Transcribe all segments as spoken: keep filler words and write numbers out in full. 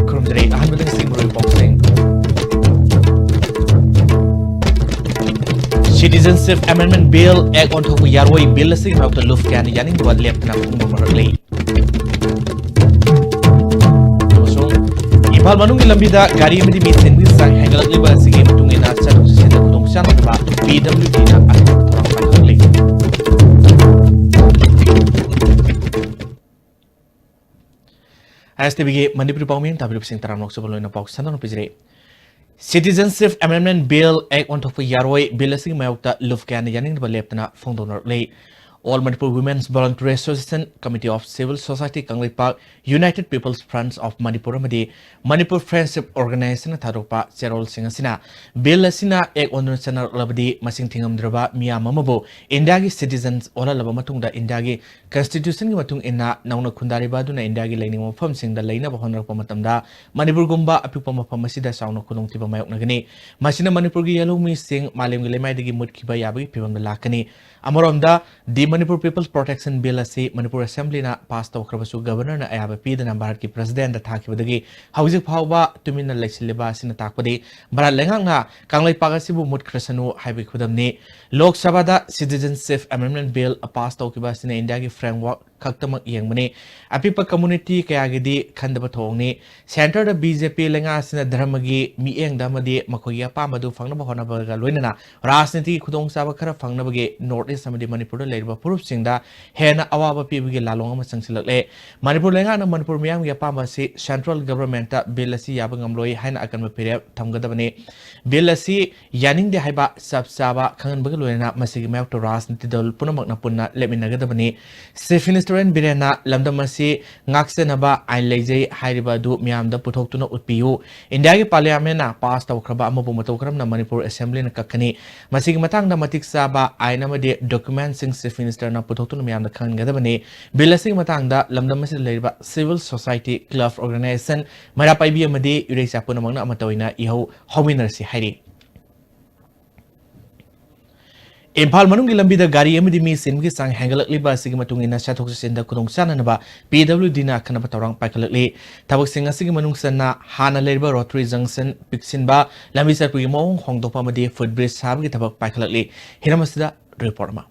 ꯈꯨꯔꯨꯝꯖꯔꯤ꯫ ꯑꯍꯥꯟꯕꯗ ꯉꯁꯤ ꯃꯔꯨꯑꯣꯏꯕ ꯄꯥꯎꯁꯤꯡ꯫ Citizenship Amendment Bill Act ꯑꯣꯟꯊꯣꯛꯄ ꯌꯥꯔꯣꯏ꯫ Bill ꯑꯁꯤꯒꯤ ꯃꯥꯌꯣꯛꯇ ꯂꯨꯞ ꯀꯌꯥꯅ ꯌꯥꯅꯤꯡꯗꯕ ꯂꯦꯞꯇꯅ ꯐꯣꯡꯗꯣꯛꯅꯔꯛꯂꯤ꯫ ꯑꯃꯁꯨꯡ ꯏꯝꯐꯥꯜ ꯃꯅꯨꯡꯒꯤ ꯂꯝꯕꯤꯗ ꯒꯥꯔꯤ ꯑꯃꯗꯤ ꯃꯤ ꯆꯦꯟꯕꯒꯤ ꯆꯥꯡ ꯍꯦꯟꯒꯠꯂꯛꯂꯤꯕ ꯑꯁꯤꯒꯤ ꯃꯇꯨꯡ ꯏꯟꯅ ꯆꯠꯊꯣꯛ ꯆꯠꯁꯤꯟꯗ ꯈꯨꯗꯣꯡꯆꯥꯗꯅꯕ ꯄꯤ ꯗꯕ꯭ꯂꯤꯎ ꯗꯤꯅ ꯑꯊꯨꯕ ꯊꯧꯔꯥꯡ ꯄꯥꯏꯈꯠꯂꯛꯂꯤ꯫ ꯑꯥꯏ ꯑꯦꯁ ꯇꯤ ꯚꯤꯒꯤ ꯃꯅꯤꯄꯨꯔꯤ ꯄꯥꯎꯃꯤ ꯇꯥꯕꯤꯔꯤꯕꯁꯤꯡ ꯇꯔꯥꯝꯅ ꯑꯣꯛꯆꯕ ꯂꯣꯏꯅ ꯄꯥꯎ ꯁꯟꯗꯣꯛꯅ ꯄꯤꯖꯔꯤ꯫ Citizenship Amendment Bill Act ꯑꯣꯟꯊꯣꯛꯄ ꯌꯥꯔꯣꯏ꯫ Bill ꯑꯁꯤꯒꯤ ꯃꯥꯌꯣꯛꯇ ꯂꯨꯞ ꯀꯌꯥꯅ ꯌꯥꯅꯤꯡꯗꯕ ꯂꯦꯞꯇꯅ ꯐꯣꯡꯗꯣꯛꯅꯔꯛꯂꯤ꯫ All Manipur Women's Voluntary Association, Committee of Civil Society Kangleipak, United People's Front of Manipur ꯑꯃꯗꯤ Manipur Friendship Organization ꯊꯥꯗꯣꯛꯄ ꯆꯦꯔꯣꯜꯁꯤꯡ ꯑꯁꯤꯅ Bill ꯑꯁꯤꯅ Act ꯑꯣꯟꯗꯨꯅ ꯆꯠꯅꯔꯛꯂꯕꯗꯤ ꯃꯁꯤꯡ ꯊꯤꯉꯝꯗ꯭ꯔꯕ ꯃꯤꯌꯥꯝ ꯑꯃꯕꯨ ꯏꯟꯗꯤꯌꯥꯒꯤ citizens ꯑꯣꯜꯍꯜꯂꯕ ꯃꯇꯨꯡꯗ ꯏꯟꯗꯤꯌꯥꯒꯤ constitutionꯒꯤ ꯃꯇꯨꯡ ꯏꯟꯅ ꯅꯧꯅ ꯈꯨꯟꯗꯥꯔꯤꯕ ꯑꯗꯨꯅ ꯏꯟꯗꯤꯌꯥꯒꯤ ꯂꯩꯅꯤꯡꯕ ꯃꯐꯝꯁꯤꯡꯗ ꯂꯩꯅꯕ ꯍꯣꯠꯅꯔꯛꯄ ꯃꯇꯝꯗ ꯃꯅꯤꯄꯨꯔꯒꯨꯝꯕ ꯑꯄꯤꯛꯄ ꯃꯐꯝ ꯑꯁꯤꯗ ꯆꯥꯎꯅ ꯈꯨꯗꯣꯡꯊꯤꯕ ꯃꯥꯌꯣꯛꯅꯒꯅꯤ꯫ ꯃꯁꯤꯅ ꯃꯅꯤꯄꯨꯔꯒꯤ ꯌꯦꯜꯍꯧꯃꯤꯁꯤꯡ ꯃꯥꯂꯦꯝꯒꯤ ꯂꯩꯃꯥꯏꯗꯒꯤ ꯃꯨꯠꯈꯤꯕ ꯌꯥꯕꯒꯤ ꯐꯤꯚꯝꯗ ꯂꯥꯛꯀꯅꯤ꯫ ꯑꯃꯔꯣꯝꯗ, The Manipur People's Protection Bill ꯑꯁꯤ ꯃꯅꯤꯄꯨꯔ Assemblyꯅ pass ꯇꯧꯈ꯭ꯔꯕꯁꯨ Governorꯅ ꯑꯌꯥꯕ ꯄꯤꯗꯅ ꯚꯥꯔꯠꯀꯤ Presidentꯇ ꯊꯥꯈꯤꯕꯗꯒꯤ ꯍꯧꯖꯤꯛ ꯐꯥꯎꯕ ꯇꯨꯃꯤꯟꯅ ꯂꯩꯁꯤꯜꯂꯤꯕ ꯑꯁꯤꯅ ꯇꯥꯛꯄꯗꯤ ꯚꯥꯔꯠ ꯂꯩꯉꯥꯛꯅ ꯀꯪꯂꯩꯄꯥꯛ ꯑꯁꯤꯕꯨ ꯃꯨꯠꯈ꯭ꯔꯁꯅꯨ ꯍꯥꯏꯕꯒꯤ ꯈꯨꯗꯝꯅꯤ꯫ ꯂꯣꯛ ꯁꯚꯥꯗ Citizenship Amendment Bill pass ꯇꯧꯈꯤꯕ ꯑꯁꯤꯅ ꯏꯟꯗꯤꯌꯥꯒꯤ framework ꯈꯛꯇꯃꯛ ꯌꯦꯡꯕꯅꯤ꯫ ꯑꯄꯤꯛꯄ community ꯀꯌꯥꯒꯤꯗꯤ ꯈꯟꯗꯕ ꯊꯧꯑꯣꯡꯅꯤ꯫ Centreꯗ ꯕꯤ ꯖꯦ ꯄꯤ ꯂꯩꯉꯥꯛ ꯑꯁꯤꯅ ꯙꯔꯃꯒꯤ ꯃꯤꯠꯌꯦꯡꯗ ꯑꯃꯗꯤ ꯃꯈꯣꯏꯒꯤ ꯑꯄꯥꯝꯕ ꯑꯗꯨ ꯐꯪꯅꯕ ꯍꯣꯠꯅꯕꯒ ꯂꯣꯏꯅꯅ ꯔꯥꯖꯅꯤꯇꯤꯒꯤ ꯈꯨꯗꯣꯡꯆꯥꯕ ꯈꯔ ꯐꯪꯅꯕꯒꯤ North East ꯑꯃꯗꯤ ꯃꯅꯤꯄꯨꯔꯗ ꯂꯩꯔꯤꯕ ꯐꯨꯔꯨꯞꯁꯤꯡꯗ ꯍꯦꯟꯅ ꯑꯋꯥꯕ ꯄꯤꯕꯒꯤ ꯂꯥꯂꯣꯡ ꯑꯃ ꯆꯪꯁꯤꯜꯂꯛꯂꯦ꯫ ꯃꯅꯤꯄꯨꯔ ꯂꯩꯉꯥꯛꯅ ꯃꯅꯤꯄꯨꯔ ꯃꯤꯌꯥꯝꯒꯤ ꯑꯄꯥꯝꯕ ꯑꯁꯤ Central Governmentꯇ Bill ꯑꯁꯤ ꯌꯥꯕ ꯉꯝꯂꯣꯏ ꯍꯥꯏꯅ ꯑꯀꯟꯕ ꯐꯤꯔꯦꯞ ꯊꯝꯒꯗꯕꯅꯤ꯫ Bill ꯑꯁꯤ ꯌꯥꯅꯤꯡꯗꯦ ꯍꯥꯏꯕ ꯆꯞ ꯆꯥꯕ ꯈꯪꯍꯟꯕꯒ ꯂꯣꯏꯅꯅ ꯃꯁꯤꯒꯤ ꯃꯥꯌꯣꯛꯇ ꯔꯥꯖꯅꯤꯇꯤ ꯗꯜ ꯄꯨꯝꯅꯃꯛꯅ ꯄꯨꯟꯅ ꯂꯦꯞꯃꯤꯟꯅꯒꯗꯕꯅꯤ꯫ Chief Minister ꯁꯨꯔꯦꯟ ꯕꯤꯔꯦꯟꯅ ꯂꯝꯗꯝ ꯑꯁꯤ ꯉꯥꯛꯆꯅꯕ ꯑꯥꯏꯟ ꯂꯩꯖꯩ ꯍꯥꯏꯔꯤꯕ ꯑꯗꯨ ꯃꯤꯌꯥꯝꯗ ꯄꯨꯊꯣꯛꯇꯨꯅ ꯎꯠꯄꯤꯌꯨ꯫ ꯏꯟꯗꯤꯌꯥꯒꯤ ꯄꯥꯔꯂꯤꯌꯥꯃꯦꯟꯅ ꯄꯥꯁ ꯇꯧꯈ꯭ꯔꯕ ꯑꯃꯕꯨ ꯃꯇꯧ ꯀꯔꯝꯅ ꯃꯅꯤꯄꯨꯔ ꯑꯦꯁꯦꯝꯕ꯭ꯂꯤꯅ ꯀꯛꯀꯅꯤ? ꯃꯁꯤꯒꯤ ꯃꯇꯥꯡꯗ ꯃꯇꯤꯛ ꯆꯥꯕ ꯑꯥꯏꯟ ꯑꯃꯗꯤ ꯗꯣꯀꯨꯃꯦꯟꯁꯤꯡ ꯆꯤꯐ ꯃꯤꯅꯤꯁꯇꯔꯅ ꯄꯨꯊꯣꯛꯇꯨꯅ ꯃꯤꯌꯥꯝꯗ ꯈꯪꯍꯟꯒꯗꯕꯅꯤ꯫ ꯕꯤꯜ ꯑꯁꯤꯒꯤ ꯃꯇꯥꯡꯗ ꯂꯝꯗꯝ ꯑꯁꯤꯗ ꯂꯩꯔꯤꯕ ꯁꯤꯚꯤꯜ ꯁꯣꯁꯥꯏꯇꯤ, ꯀ꯭ꯂꯕ, ꯑꯣꯔꯒꯅꯥꯏꯖꯦꯁꯟ, ꯃꯩꯔꯥ ꯄꯥꯏꯕꯤ ꯑꯃꯗꯤ ꯏꯔꯩꯆꯥ ꯄꯨꯝꯅꯃꯛꯅ ꯑꯃꯠꯇ ꯑꯣꯏꯅ ꯏꯍꯧ ꯍꯧꯃꯤꯟꯅꯔꯁꯤ ꯍꯥꯏꯔꯤ꯫ ꯏꯝꯐꯥꯜ ꯃꯅꯨꯡꯒꯤ ꯂꯝꯕꯤꯗ ꯒꯥꯔꯤ ꯑꯃꯗꯤ ꯃꯤ ꯆꯦꯟꯕꯒꯤ ꯆꯥꯡ ꯍꯦꯟꯒꯠꯂꯛꯂꯤꯕ ꯑꯁꯤꯒꯤ ꯃꯇꯨꯡ ꯏꯟꯅ ꯆꯠꯊꯣꯛ ꯆꯠꯁꯤꯟꯗ ꯈꯨꯗꯣꯡ ꯆꯥꯅꯅꯕ ꯄꯤ ꯗꯕ꯭ꯂꯤꯎ ꯗꯤꯅ ꯑꯈꯟꯅꯕ ꯊꯧꯔꯥꯡ ꯄꯥꯏꯈꯠꯂꯛꯂꯤ꯫ ꯊꯕꯛꯁꯤꯡ ꯑꯁꯤꯒꯤ ꯃꯅꯨꯡ ꯆꯟꯅ ꯍꯥꯟꯅ ꯂꯩꯔꯤꯕ ꯔꯣꯇꯔꯤ ꯖꯪꯁꯟ ꯄꯤꯛꯁꯤꯟꯕ, ꯂꯝꯕꯤ ꯆꯠꯄꯒꯤ ꯃꯑꯣꯡ ꯍꯣꯡꯗꯣꯛꯄ ꯑꯃꯗꯤ ꯐꯨꯠ ꯕ꯭ꯔꯤꯖ ꯁꯥꯕꯒꯤ ꯊꯕꯛ ꯄꯥꯏꯈꯠꯂꯛꯂꯤ꯫ ꯍꯤꯔꯝ ꯑꯁꯤꯗ ꯔꯤꯄꯣꯔꯠ ꯑꯃ꯫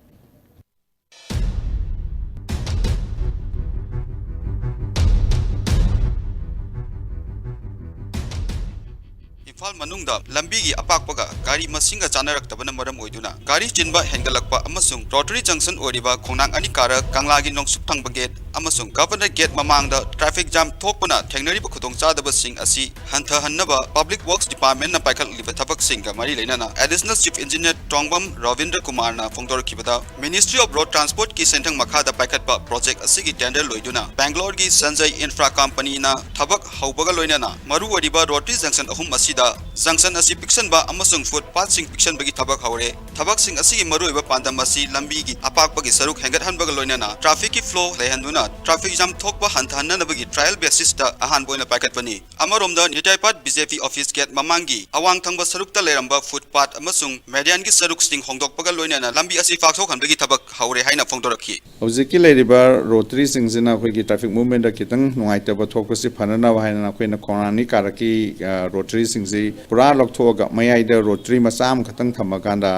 ꯏꯝꯐꯥꯜ ꯃꯅꯨꯡꯗ ꯂꯝꯕꯤꯒꯤ ꯑꯄꯥꯛꯄꯒ ꯒꯥꯔꯤ ꯃꯁꯤꯡꯒ ꯆꯥꯅꯔꯛꯇꯕꯅ ꯃꯔꯝ ꯑꯣꯏꯗꯨꯅ ꯒꯥꯔꯤ ꯆꯤꯟꯕ ꯍꯦꯟꯒꯠꯂꯛꯄ ꯑꯃꯁꯨꯡ ꯔꯣꯇꯔꯤ ꯖꯪꯁꯟ ꯑꯣꯏꯔꯤꯕ ꯈꯣꯡꯅꯥꯡ ꯑꯅꯤ ꯀꯥꯔꯛ ꯀꯪꯂꯥꯒꯤ ꯅꯣꯡꯆꯨꯞ ꯊꯪꯕ ꯒꯦꯠ ꯑꯃꯁꯨꯡ ꯒꯚꯔꯅꯔ ꯒꯦꯠ ꯃꯃꯥꯡꯗ ꯇ꯭ꯔꯥꯐꯤꯛ ꯖꯥꯝ ꯊꯣꯛꯄꯅ ꯊꯦꯡꯅꯔꯤꯕ ꯈꯨꯗꯣꯡꯆꯥꯗꯕꯁꯤꯡ ꯑꯁꯤ ꯍꯟꯊꯍꯟꯅꯕ ꯄꯕ꯭ꯂꯤꯛ ꯋꯔꯛꯁ ꯗꯤꯄꯥꯔꯠꯃꯦꯟꯠꯅ ꯄꯥꯏꯈꯠꯂꯤꯕ ꯊꯕꯛꯁꯤꯡꯒ ꯃꯔꯤ ꯂꯩꯅꯅ ꯑꯦꯗꯤꯁꯅꯦꯜ ꯆꯤꯐ ꯏꯟꯖꯤꯅꯤꯌꯔ ꯇꯣꯡꯕꯝ ꯔꯕꯤꯟꯗ꯭ꯔ ꯀꯨꯃꯥꯔꯅ ꯐꯣꯡꯗꯣꯔꯛꯈꯤꯕꯗ, ꯃꯤꯅꯤꯁꯇ꯭ꯔꯤ ꯑꯣꯐ ꯔꯣꯗ ꯇ꯭ꯔꯥꯟꯁꯄꯣꯔꯠꯀꯤ ꯁꯦꯟꯊꯪ ꯃꯈꯥꯗ ꯄꯥꯏꯈꯠꯄ ꯄ꯭ꯔꯣꯖꯦꯛ ꯑꯁꯤꯒꯤ ꯇꯦꯟꯗꯔ ꯂꯣꯏꯗꯨꯅ ꯕꯦꯡꯒ꯭ꯂꯣꯔꯒꯤ ꯁꯟꯖꯩ ꯏꯟꯐ꯭ꯔꯥ ꯀꯝꯄꯅꯤꯅ ꯊꯕꯛ ꯍꯧꯕꯒ ꯂꯣꯏꯅꯅ ꯃꯔꯨ ꯑꯣꯏꯔꯤꯕ ꯔꯣꯇꯔꯤ ꯖꯪꯁꯟ ꯑꯍꯨꯝ ꯑꯁꯤꯗ ꯖꯪꯁꯟ ꯑꯁꯤ ꯄꯤꯛꯁꯟꯕ ꯑꯃꯁꯨꯡ ꯐꯨꯠ ꯄꯥꯠꯁꯤꯡ ꯄꯤꯛꯁꯟꯕꯒꯤ ꯊꯕꯛ ꯍꯧꯔꯦ꯫ ꯊꯕꯛꯁꯤꯡ ꯑꯁꯤꯒꯤ ꯃꯔꯨꯑꯣꯏꯕ ꯄꯥꯟꯗꯝ ꯑꯁꯤ ꯂꯝꯕꯤꯒꯤ ꯑꯄꯥꯛꯄꯒꯤ ꯁꯔꯨꯛ ꯍꯦꯟꯒꯠꯍꯟꯕꯒ ꯂꯣꯏꯅꯅ ꯇ꯭ꯔꯥꯐꯤꯛꯀꯤ ꯐ꯭ꯂꯣ ꯂꯩꯍꯟꯗꯨꯅ ꯇ꯭ꯔꯥꯐꯤꯛ ꯖꯥꯝ ꯊꯣꯛꯄ ꯍꯟꯊꯍꯟꯅꯕꯒꯤ ꯇ꯭ꯔꯥꯌꯦꯜ ꯕꯦꯁꯤꯁꯇ ꯑꯍꯥꯟꯕ ꯑꯣꯏꯅ ꯄꯥꯏꯈꯠꯄꯅꯤ꯫ ꯑꯃꯔꯣꯝꯗ, ꯅꯤꯇꯥꯏꯄꯥꯠ B J P office get ꯃꯃꯥꯡꯒꯤ ꯑꯋꯥꯡ ꯊꯪꯕ ꯁꯔꯨꯛꯇ ꯂꯩꯔꯝꯕ ꯐꯨꯠꯄꯥꯠ ꯑꯃꯁꯨꯡ ꯃꯦꯗꯤꯌꯥꯟꯒꯤ ꯁꯔꯨꯛꯁꯤꯡ ꯍꯣꯡꯗꯣꯛꯄꯒ ꯂꯣꯏꯅꯅ ꯂꯝꯕꯤ ꯑꯁꯤ ꯄꯥꯛꯊꯣꯛꯍꯟꯕꯒꯤ ꯊꯕꯛ ꯍꯧꯔꯦ ꯍꯥꯏꯅ ꯐꯣꯡꯗꯣꯔꯛꯈꯤ꯫ ꯍꯧꯖꯤꯛꯀꯤ ꯂꯩꯔꯤꯕ ꯔꯣꯇꯔꯤꯁꯤꯡꯁꯤꯅ ꯑꯩꯈꯣꯏꯒꯤ ꯇ꯭ꯔꯥꯐꯤꯛ ꯃꯨꯚꯃꯦꯟꯗ ꯈꯤꯇꯪ ꯅꯨꯡꯉꯥꯏꯇꯕ ꯊꯣꯛꯄꯁꯤ ꯐꯅꯅꯕ ꯍꯥꯏꯅ ꯑꯩꯈꯣꯏꯅ ꯈꯣꯡꯅꯥꯡ ꯑꯅꯤ ꯀꯥꯔꯛꯀꯤ, ꯑ, ꯔꯣꯇꯔꯤꯁꯤꯡꯁꯤ ꯄꯨꯔꯥ ꯂꯧꯊꯣꯛꯑꯒ ꯃꯌꯥꯏꯗ ꯔꯣꯇꯔꯤ ꯃꯆꯥ ꯑꯃꯈꯛꯇꯪ ꯊꯝꯃꯀꯥꯟꯗ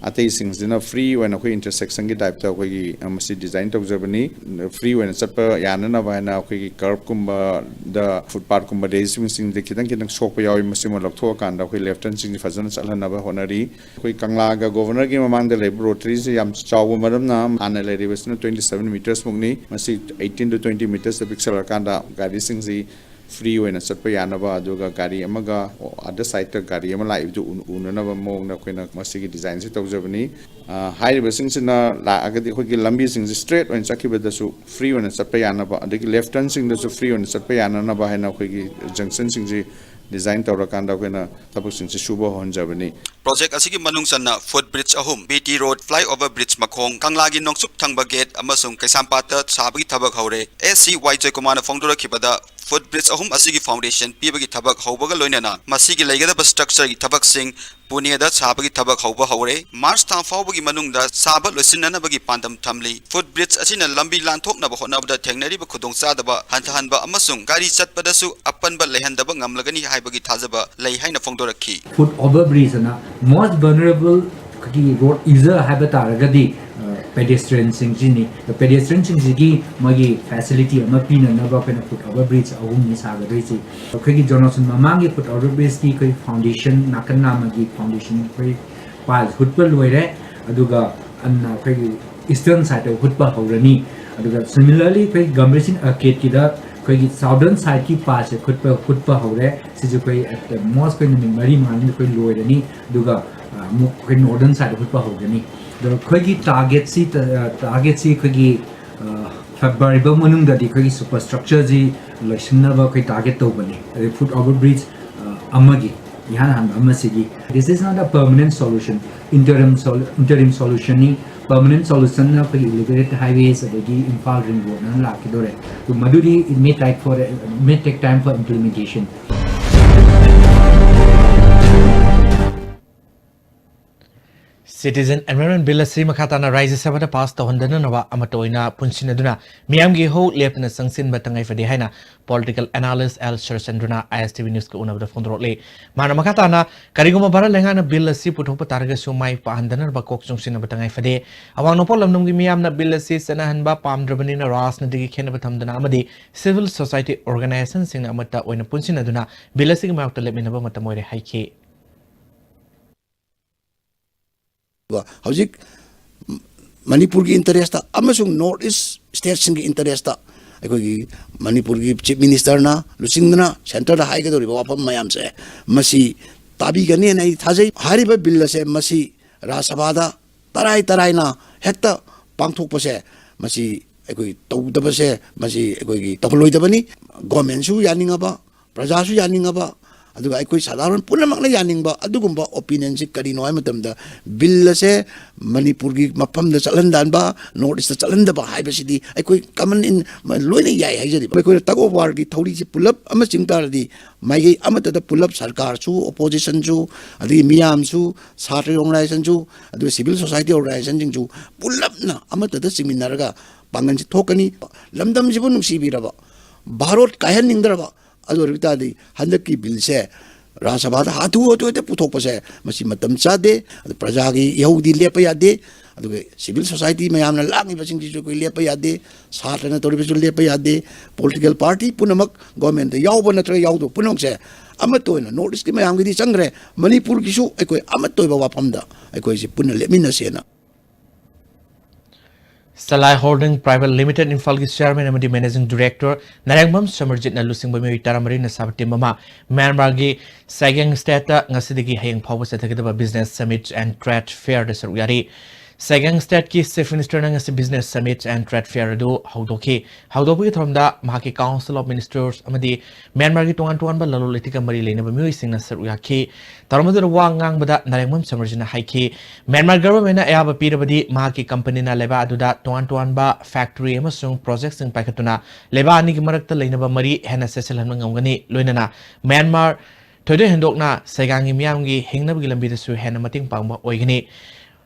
ꯑꯇꯩꯁꯤꯡꯁꯤꯅ ꯐ꯭ꯔꯤ ꯑꯣꯏꯅ ꯑꯩꯈꯣꯏ ꯏꯟꯇꯔꯁꯦꯛꯁꯟꯒꯤ ꯇꯥꯏꯞꯇ ꯑꯩꯈꯣꯏꯒꯤ, ꯑ, ꯃꯁꯤ ꯗꯤꯖꯥꯏꯟ ꯇꯧꯖꯕꯅꯤ꯫ ꯐ꯭ꯔꯤ ꯑꯣꯏꯅ ꯆꯠꯄ ꯌꯥꯅꯅꯕ ꯍꯥꯏꯅ ꯑꯩꯈꯣꯏꯒꯤ ꯀꯔꯕꯀꯨꯝꯕꯗ, ꯐꯨꯠꯄꯥꯠꯀꯨꯝꯕ, ꯂꯩꯁꯤꯡꯁꯤꯡꯗ ꯈꯤꯇꯪ ꯈꯤꯇꯪ ꯁꯣꯛꯄ ꯌꯥꯎꯏ, ꯃꯁꯤꯃ ꯂꯧꯊꯣꯛꯑꯀꯥꯟꯗ ꯑꯩꯈꯣꯏ ꯂꯦꯐ ꯇꯔꯟꯁꯤꯡꯁꯤ ꯐꯖꯅ ꯆꯠꯍꯟꯅꯕ ꯍꯣꯠꯅꯔꯤ꯫ ꯑꯩꯈꯣꯏ ꯀꯪꯂꯥꯒ ꯒꯣꯕꯔꯅꯔꯒꯤ ꯃꯃꯥꯡꯗ ꯂꯩꯕ ꯔꯣꯇꯔꯤꯁꯤ ꯌꯥꯝ ꯆꯥꯎꯕ ꯃꯔꯝꯅ ꯍꯥꯟꯅ ꯂꯩꯔꯤꯕꯁꯤꯅ twenty seven metres ꯃꯨꯛꯅꯤ, ꯃꯁꯤ eighteen to twenty metres ꯄꯤꯛꯁꯜꯂꯀꯥꯟꯗ ꯒꯥꯔꯤꯁꯤꯡꯁꯤ ꯐ꯭ꯔꯤ ꯑꯣꯏꯅ ꯆꯠꯄ ꯌꯥꯅꯕ, ꯑꯗꯨꯒ ꯒꯥꯔꯤ ꯑꯃꯒ other sideꯇ ꯒꯥꯔꯤ ꯑꯃ ꯂꯥꯛꯏꯕꯗꯨ ꯎ-, ꯎꯅꯅꯕ ꯃꯑꯣꯡꯗ ꯑꯩꯈꯣꯏꯅ ꯃꯁꯤꯒꯤ designꯁꯤ ꯇꯧꯖꯕꯅꯤ꯫ ꯑ, ꯍꯥꯏꯔꯤꯕꯁꯤꯡꯁꯤꯅ ꯂꯥꯛꯑꯒꯗꯤ ꯑꯩꯈꯣꯏꯒꯤ ꯂꯝꯕꯤꯁꯤꯡꯁꯤ straight ꯑꯣꯏꯅ ꯆꯠꯈꯤꯕꯗꯁꯨ ꯐ꯭ꯔꯤ ꯑꯣꯏꯅ ꯆꯠꯄ ꯌꯥꯅꯕ, ꯑꯗꯒꯤ left turnꯁꯤꯡꯗꯁꯨ ꯐ꯭ꯔꯤ ꯑꯣꯏꯅ ꯆꯠꯄ ꯌꯥꯅꯅꯕ ꯍꯥꯏꯅ ꯑꯩꯈꯣꯏꯒꯤ junctionꯁꯤꯡꯁꯤ design ꯇꯧꯔꯀꯥꯟꯗ ꯑꯩꯈꯣꯏꯅ ꯊꯕꯛꯁꯤꯡꯁꯤ ꯁꯨꯕ ꯍꯧꯍꯟꯖꯕꯅꯤ꯫ ꯄ꯭ꯔꯣꯖꯦꯛ ꯑꯁꯤꯒꯤ ꯃꯅꯨꯡ ꯆꯟꯅ ꯐꯨꯠ ꯕ꯭ꯔꯤꯖ ꯑꯍꯨꯝ, B T road, flyover bridge ꯃꯈꯣꯡ, ꯀꯪꯂꯥꯒꯤ ꯅꯣꯡꯆꯨꯞ ꯊꯪꯕ ꯒꯦꯠ ꯑꯃꯁꯨꯡ ꯀꯩꯁꯥꯝꯄꯥꯠꯇ ꯁꯥꯕꯒꯤ ꯊꯕꯛ ꯍꯧꯔꯦ꯫ ꯑꯦꯁ ꯁꯤ ꯋꯥꯏ ꯖꯣꯏꯀꯨꯃꯥꯔꯅ ꯐꯣꯡꯗꯣꯔꯛꯈꯤꯕꯗ, ꯐꯨꯠ ꯕ꯭ꯔꯤꯖ ꯑꯍꯨꯝ ꯑꯁꯤꯒꯤ foundation ꯄꯤꯕꯒꯤ ꯊꯕꯛ ꯍꯧꯕꯒ ꯂꯣꯏꯅꯅ ꯃꯁꯤꯒꯤ ꯂꯩꯒꯗꯕ structureꯒꯤ ꯊꯕꯛꯁꯤꯡ ꯄꯨꯅꯦꯗ ꯁꯥꯕꯒꯤ ꯊꯕꯛ ꯍꯧꯕ ꯍꯧꯔꯦ꯫ ꯃꯥꯔꯆ ꯊꯥ ꯐꯥꯎꯕꯒꯤ ꯃꯅꯨꯡꯗ ꯁꯥꯕ ꯂꯣꯏꯁꯤꯟꯅꯅꯕꯒꯤ ꯄꯥꯟꯗꯝ ꯊꯝꯂꯤ꯫ ꯐꯨꯠ ꯕ꯭ꯔꯤꯖ ꯑꯁꯤꯅ ꯂꯝꯕꯤ ꯂꯥꯟꯊꯣꯛꯅꯕ ꯍꯣꯠꯅꯕꯗ ꯊꯦꯡꯅꯔꯤꯕ ꯈꯨꯗꯣꯡꯆꯥꯗꯕ ꯍꯟꯊꯍꯟꯕ ꯑꯃꯁꯨꯡ ꯒꯥꯔꯤ ꯆꯠꯄꯗꯁꯨ ꯑꯄꯟꯕ ꯂꯩꯍꯟꯗꯕ ꯉꯝꯂꯒꯅꯤ ꯍꯥꯏꯕꯒꯤ ꯊꯥꯖꯕ ꯂꯩ ꯍꯥꯏꯅ ꯐꯣꯡꯗꯣꯔꯛꯈꯤ꯫ Foot over bridge ꯑꯅ most vulnerable ꯑꯩꯈꯣꯏꯒꯤ road user ꯍꯥꯏꯕ ꯇꯥꯔꯒꯗꯤ, ꯑ, pedestrianꯁꯤꯡꯁꯤꯅꯤ꯫ Pedestrianꯁꯤꯡꯁꯤꯒꯤ ꯃꯣꯏꯒꯤ facility ꯑꯃ ꯄꯤꯅꯅꯕ ꯑꯩꯈꯣꯏꯅ foot over bridge ꯑꯍꯨꯝꯅꯤ ꯁꯥꯒꯗꯣꯏꯁꯤ꯫ ꯑꯩꯈꯣꯏꯒꯤ ꯖꯣꯟꯁꯟ ꯃꯃꯥꯡꯒꯤ foot over bridgeꯀꯤ ꯑꯩꯈꯣꯏ foundation, ꯅꯥꯀꯟ ꯅꯥꯝꯃꯒꯤ foundation ꯑꯩꯈꯣꯏ piles ꯍꯨꯠꯄ ꯂꯣꯏꯔꯦ꯫ ꯑꯗꯨꯒ ꯑꯟꯅ ꯑꯩꯈꯣꯏꯒꯤ eastern sideꯇ ꯍꯨꯠꯄ ꯍꯧꯔꯅꯤ꯫ ꯑꯗꯨꯒ similarly ꯑꯩꯈꯣꯏ ꯒꯝꯚꯤꯔ ꯁꯤꯡ arcadeꯀꯤꯗ ꯑꯩꯈꯣꯏꯒꯤ southern sideꯀꯤ pileꯁꯦ ꯍꯨꯠꯄ, ꯍꯨꯠꯄ ꯍꯧꯔꯦ꯫ ꯁꯤꯁꯨ ꯑꯩꯈꯣꯏ at the most ꯑꯩꯈꯣꯏ ꯅꯨꯃꯤꯠ ꯃꯔꯤ ꯃꯉꯥꯅꯤꯗ ꯑꯩꯈꯣꯏ ꯂꯣꯏꯔꯅꯤ꯫ ꯑꯗꯨꯒ, ꯑ, ꯑꯃꯨꯛ ꯑꯩꯈꯣꯏ northern sideꯇ ꯍꯨꯠꯄ ꯍꯧꯒꯅꯤ꯫ ꯑꯗꯣ ꯑꯩꯈꯣꯏꯒꯤ targetꯁꯤ, ꯑ, targetꯁꯤ ꯑꯩꯈꯣꯏꯒꯤ, ꯑ, February ꯐꯥꯎ ꯃꯅꯨꯡꯗꯗꯤ ꯑꯩꯈꯣꯏꯒꯤ superstructureꯁꯤ ꯂꯣꯏꯁꯤꯟꯅꯕ ꯑꯩꯈꯣꯏ target ꯇꯧꯕꯅꯤ꯫ ꯑꯗꯩ foot over bridge, ꯑ, ꯑꯃꯒꯤ ꯏꯍꯥꯟ ꯍꯥꯟꯕ ꯑꯃꯁꯤꯒꯤ, this is not a permanent solution, interim sol-, interim solutionꯅꯤ꯫ Permanent solutionꯅ ꯑꯩꯈꯣꯏꯒꯤ Elevate Highways ꯑꯗꯒꯤ ꯏꯝꯐꯥꯜ ring roadꯅ ꯂꯥꯛꯈꯤꯗꯣꯔꯦ꯫ ꯑꯗꯨ ꯃꯗꯨꯗꯤ it may take for, may take time for implementation. Citizen Environment Bill ꯑꯁꯤ ꯃꯈꯥ ꯇꯥꯅ ꯔꯥꯖ꯭ꯌ ꯁꯚꯥꯗ pass ꯇꯧꯍꯟꯗꯅꯅꯕ ꯑꯃꯠꯇ ꯑꯣꯏꯅ ꯄꯨꯟꯁꯤꯟꯅꯗꯨꯅ ꯃꯤꯌꯥꯝꯒꯤ ꯏꯍꯧ ꯂꯦꯞꯇꯅ ꯆꯪꯁꯤꯟꯕ ꯇꯉꯥꯏ ꯐꯗꯦ ꯍꯥꯏꯅ political analyst ꯑꯦꯜ ꯁꯔꯆꯟꯗ꯭ꯔꯅ ꯑꯥꯏ ꯑꯦꯁ ꯇꯤ ꯚꯤ Newsꯀ ꯎꯅꯕꯗ ꯐꯣꯡꯗꯣꯔꯛꯂꯤ꯫ ꯃꯥꯅ ꯃꯈꯥ ꯇꯥꯅ, ꯀꯔꯤꯒꯨꯝꯕ ꯚꯥꯔꯠ ꯂꯩꯉꯥꯛꯅ bill ꯑꯁꯤ ꯄꯨꯊꯣꯛꯄ ꯇꯥꯔꯒꯁꯨ ꯃꯥꯏ ꯄꯥꯛꯍꯟꯗꯅꯕ ꯀꯣꯛ ꯆꯨꯡꯁꯤꯟꯅꯕ ꯇꯉꯥꯏ ꯐꯗꯦ꯫ ꯑꯋꯥꯡ ꯅꯣꯡꯄꯣꯛ ꯂꯝꯗꯝꯒꯤ ꯃꯤꯌꯥꯝꯅ bill ꯑꯁꯤ ꯆꯠꯅꯍꯟꯕ ꯄꯥꯝꯗ꯭ꯔꯕꯅꯤꯅ ꯔꯥꯖꯅꯤꯇꯤꯒꯤ ꯈꯦꯠꯅꯕ ꯊꯝꯗꯅ ꯑꯃꯗꯤ civil society organizationꯁꯤꯡꯅ ꯑꯃꯠꯇ ꯑꯣꯏꯅ ꯄꯨꯟꯁꯤꯟꯅꯗꯨꯅ bill ꯑꯁꯤꯒꯤ ꯃꯥꯌꯣꯛꯇ ꯂꯦꯞꯃꯤꯟꯅꯕ ꯃꯇꯝ ꯑꯣꯏꯔꯦ ꯍꯥꯏꯈꯤ꯫ ꯍꯧꯖꯤꯛ ꯃꯅꯤꯄꯨꯔꯒꯤ interestꯇ ꯑꯃꯁꯨꯡ North East stateꯁꯤꯡꯒꯤ interestꯇ ꯑꯩꯈꯣꯏꯒꯤ ꯃꯅꯤꯄꯨꯔꯒꯤ ꯆꯤꯐ ꯃꯤꯅꯤꯁꯇꯔꯅ ꯂꯨꯆꯤꯡꯗꯨꯅ ꯁꯦꯟꯇꯔꯗ ꯍꯥꯏꯒꯗꯧꯔꯤꯕ ꯋꯥꯐꯝ ꯃꯌꯥꯝꯁꯦ, ꯃꯁꯤ ꯇꯥꯕꯤꯒꯅꯤꯅ ꯑꯩ ꯊꯥꯖꯩ꯫ ꯍꯥꯏꯔꯤꯕ ꯕꯤꯜ ꯑꯁꯦ ꯃꯁꯤ ꯔꯥꯖ꯭ꯌ ꯁꯚꯥꯗ ꯇꯔꯥꯏ ꯇꯔꯥꯏꯅ ꯍꯦꯛꯇ ꯄꯥꯡꯊꯣꯛꯄꯁꯦ, ꯃꯁꯤ ꯑꯩꯈꯣꯏ ꯇꯧꯗꯕꯁꯦ, ꯃꯁꯤ ꯑꯩꯈꯣꯏꯒꯤ ꯇꯧꯍꯜꯂꯣꯏꯗꯕꯅꯤ꯫ ꯒꯣꯔꯃꯦꯟꯁꯨ ꯌꯥꯅꯤꯡꯉꯕ, ꯄ꯭ꯔꯖꯥꯁꯨ ꯌꯥꯅꯤꯡꯉꯕ, ꯑꯗꯨꯒ ꯑꯩꯈꯣꯏ ꯁꯥꯗꯥꯔꯣꯟ ꯄꯨꯝꯅꯃꯛꯅ ꯌꯥꯅꯤꯡꯕ ꯑꯗꯨꯒꯨꯝꯕ ꯑꯣꯄꯤꯅꯤꯌꯟꯁꯤ ꯀꯔꯤꯅꯣ ꯍꯥꯏꯕ ꯃꯇꯝꯗ, ꯕꯤꯜ ꯑꯁꯦ ꯃꯅꯤꯄꯨꯔꯒꯤ ꯃꯐꯝꯗ ꯆꯠꯍꯟꯗꯍꯟꯕ, ꯅꯣꯔꯠ ꯏꯁꯇ ꯆꯠꯍꯟꯗꯕ ꯍꯥꯏꯕꯁꯤꯗꯤ ꯑꯩꯈꯣꯏ ꯀꯃꯟ ꯏꯟ ꯂꯣꯏꯅ ꯌꯥꯏ ꯍꯥꯏꯖꯔꯤꯕ꯫ ꯑꯩꯈꯣꯏꯅ tug of warꯒꯤ ꯊꯧꯔꯤꯁꯤ ꯄꯨꯂꯞ ꯑꯃ ꯆꯤꯡ ꯇꯥꯔꯗꯤ, ꯃꯥꯏꯀꯩ ꯑꯃꯠꯇꯗ ꯄꯨꯂꯞ ꯁꯔꯀꯥꯔꯁꯨ, ꯑꯣꯄꯣꯖꯤꯁꯟꯁꯨ, ꯑꯗꯒꯤ ꯃꯤꯌꯥꯝꯁꯨ, ꯁꯥꯇ꯭ꯔ ꯑꯣꯔꯒꯅꯥꯏꯖꯦꯁꯟꯁꯨ, ꯑꯗꯨꯒ ꯁꯤꯚꯤꯜ ꯁꯣꯁꯥꯏꯇꯤ ꯑꯣꯔꯒꯅꯥꯏꯖꯦꯁꯟꯁꯤꯡꯁꯨ ꯄꯨꯂꯞꯅ ꯑꯃꯠꯇꯗ ꯆꯤꯡꯃꯤꯟꯅꯔꯒ ꯄꯥꯡꯒꯜꯁꯤ ꯊꯣꯛꯀꯅꯤ꯫ ꯂꯝꯗꯝꯁꯤꯕꯨ ꯅꯨꯡꯁꯤꯕꯤꯔꯕ, ꯚꯥꯔꯣꯠ ꯀꯥꯏꯍꯟꯅꯤꯡꯗ꯭ꯔꯕ, ꯑꯗꯨ ꯑꯣꯏꯔꯕ ꯇꯥꯔꯗꯤ ꯍꯟꯗꯛꯀꯤ ꯕꯤꯜꯁꯦ ꯔꯥꯖ꯭ꯌ ꯁꯚꯥꯗ ꯍꯥꯊꯨ ꯍꯥꯊꯨ ꯍꯦꯛꯇ ꯄꯨꯊꯣꯛꯄꯁꯦ, ꯃꯁꯤ ꯃꯇꯝ ꯆꯥꯗꯦ꯫ ꯑꯗꯨ ꯄ꯭ꯔꯖꯥꯒꯤ ꯏꯍꯧꯗꯤ ꯂꯦꯞꯄ ꯌꯥꯗꯦ꯫ ꯑꯗꯨꯒ ꯁꯤꯚꯤꯜ ꯁꯣꯁꯥꯏꯇꯤ ꯃꯌꯥꯝꯅ ꯂꯥꯡꯉꯤꯕꯁꯤꯡꯁꯤꯁꯨ ꯑꯩꯈꯣꯏ ꯂꯦꯞꯄ ꯌꯥꯗꯦ꯫ ꯁꯥꯇ꯭ꯔꯅ ꯇꯧꯔꯤꯕꯁꯨ ꯂꯦꯞꯄ ꯌꯥꯗꯦ꯫ ꯄꯣꯂꯤꯇꯤꯀꯦꯜ ꯄꯥꯔꯇꯤ ꯄꯨꯝꯅꯃꯛ, ꯒꯣꯔꯃꯦꯟꯗ ꯌꯥꯎꯕ ꯅꯠꯇ꯭ꯔꯒ ꯌꯥꯎꯗꯕ ꯄꯨꯝꯅꯃꯛꯁꯦ, ꯑꯃꯠꯇ ꯑꯣꯏꯅ, ꯅꯣꯔꯠ ꯏꯁꯀꯤ ꯃꯌꯥꯝꯒꯤꯗꯤ ꯆꯪꯈ꯭ꯔꯦ, ꯃꯅꯤꯄꯨꯔꯒꯤꯁꯨ ꯑꯩꯈꯣꯏ ꯑꯃꯠꯇ ꯑꯣꯏꯕ ꯋꯥꯐꯝꯗ ꯑꯩꯈꯣꯏꯁꯦ ꯄꯨꯟꯅ ꯂꯦꯞꯃꯤꯟꯅꯁꯦꯅ꯫ ꯁꯂꯥꯏ ꯍꯣꯜꯗꯤꯡ ꯄ꯭ꯔꯥꯏꯚꯦꯠ ꯂꯤꯃꯤꯇꯦꯗ ꯏꯝꯐꯥꯜꯒꯤ ꯆꯤꯌꯥꯔꯃꯦꯟ ꯑꯃꯗꯤ ꯃꯦꯅꯦꯖꯤꯡ ꯗꯤꯔꯦꯛꯇꯔ ꯅꯥꯔꯦꯡꯕꯝ ꯁꯃꯔꯖꯤꯠꯅ ꯂꯨꯆꯤꯡꯕ ꯃꯤꯑꯣꯏ ꯇꯔꯥꯃꯔꯤꯅ ꯁꯥꯕ ꯇꯤꯝ ꯑꯃ ꯃ꯭ꯌꯥꯟꯃꯥꯔꯒꯤ ꯁꯥꯏꯒꯦꯡ ꯁ꯭ꯇꯦꯠꯇ ꯉꯁꯤꯗꯒꯤ ꯍꯌꯦꯡ ꯐꯥꯎꯕ ꯆꯠꯊꯒꯗꯕ Business Summit and Trade Fairꯗ ꯁꯔꯨꯛ ꯌꯥꯔꯤ꯫ ꯁꯥꯏꯒꯦꯡ ꯁ꯭ꯇꯦꯠꯀꯤ ꯆꯤꯐ ꯃꯤꯅꯤꯁꯇꯔꯅ ꯉꯁꯤ Business Summit and Trade Fair ꯑꯗꯨ ꯍꯧꯗꯣꯛꯈꯤ꯫ ꯍꯧꯗꯣꯛꯄꯒꯤ ꯊꯧꯔꯝꯗ ꯃꯍꯥꯛꯀꯤ Council of Ministers ꯑꯃꯗꯤ ꯃ꯭ꯌꯥꯟꯃꯥꯔꯒꯤ ꯇꯣꯉꯥꯟ ꯇꯣꯉꯥꯟꯕ ꯂꯂꯣꯟ ꯏꯇꯤꯛꯀ ꯃꯔꯤ ꯂꯩꯅꯕ ꯃꯤꯑꯣꯏꯁꯤꯡꯅ ꯁꯔꯨꯛ ꯌꯥꯈꯤ꯫ ꯊꯧꯔꯝ ꯑꯗꯨꯗ ꯋꯥ ꯉꯥꯡꯕꯗ ꯅꯥꯔꯦꯡꯕꯝ ꯁꯃꯔꯖꯤꯠꯅ ꯍꯥꯏꯈꯤ, ꯃ꯭ꯌꯥꯟꯃꯥꯔ ꯒꯚꯔꯟꯃꯦꯟꯠꯅ ꯑꯌꯥꯕ ꯄꯤꯔꯕꯗꯤ ꯃꯍꯥꯛꯀꯤ ꯀꯝꯄꯅꯤꯅ ꯂꯩꯕꯥꯛ ꯑꯗꯨꯗ ꯇꯣꯉꯥꯟ ꯇꯣꯉꯥꯟꯕ ꯐꯦꯛꯇꯔꯤ ꯑꯃꯁꯨꯡ ꯄ꯭ꯔꯣꯖꯦꯛꯠꯁꯤꯡ ꯄꯥꯏꯈꯠꯇꯨꯅ ꯂꯩꯕꯥꯛ ꯑꯅꯤꯒꯤ ꯃꯔꯛꯇ ꯂꯩꯅꯕ ꯃꯔꯤ ꯍꯦꯟꯅ ꯆꯦꯠꯁꯤꯜꯍꯟꯕ ꯉꯝꯒꯅꯤ꯫ ꯂꯣꯏꯅꯅ ꯃ꯭ꯌꯥꯟꯃꯥꯔ ꯊꯣꯏꯗꯣꯛ ꯍꯦꯟꯗꯣꯛꯅ ꯁꯥꯏꯒꯥꯡꯒꯤ ꯃꯤꯌꯥꯝꯒꯤ ꯍꯤꯡꯅꯕꯒꯤ ꯂꯝꯕꯤꯗꯁꯨ ꯍꯦꯟꯅ ꯃꯇꯦꯡ ꯄꯥꯡꯕ ꯑꯣꯏꯒꯅꯤ꯫